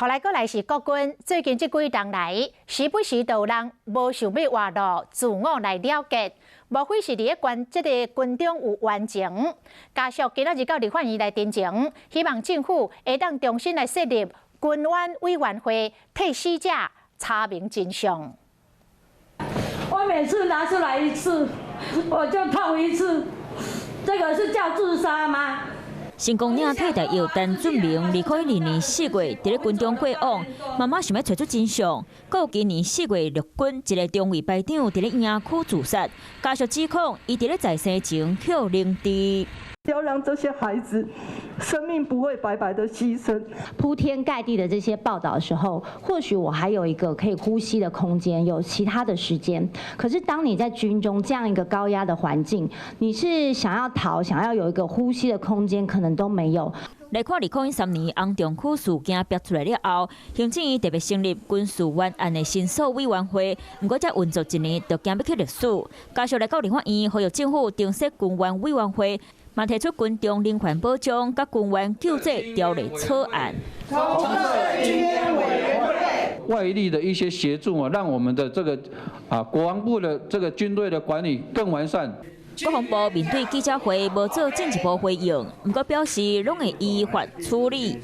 予來閣來是國軍，最近這幾冬來，時不時就有人無想欲活路，自我來了結，無非是佇咧軍這个軍中有冤情。家屬今仔日到立法院來陳情，希望政府會當重新來設立軍冤委員會，替死者查明真相。我每次拿出來一次，我就痛一次，這個是叫自殺嗎？成功領替代役陳俊明，2012年4月，佇咧軍中過往，媽媽想欲揣出真相。閣有今年4月，陸軍一个中尉排長佇咧營區自殺，家屬指控伊佇咧在生前予凌遲。要讓這些孩子生命不會白白的犧牲。鋪天蓋地的這些報道的時候，或許我還有一個可以呼吸的空間，有其他的時間。可是當你在軍中這樣一個高壓的環境，你是想要逃，想要有一個呼吸的空間，可能都沒有。來看2013年洪洞區事件爆出來了後，行政院特別成立軍事冤案的申訴委員會，毋過才運作一年就驚欲去歷史。家屬來到立法院，呼籲政府重設軍冤委員會，嘛提出軍中人權保障佮軍冤救濟條例草案。外力的一些協助啊，讓我們的這個國防部的這個軍隊的管理更完善。國防部面對記者會無做進一步回應，毋過表示攏會依法處理。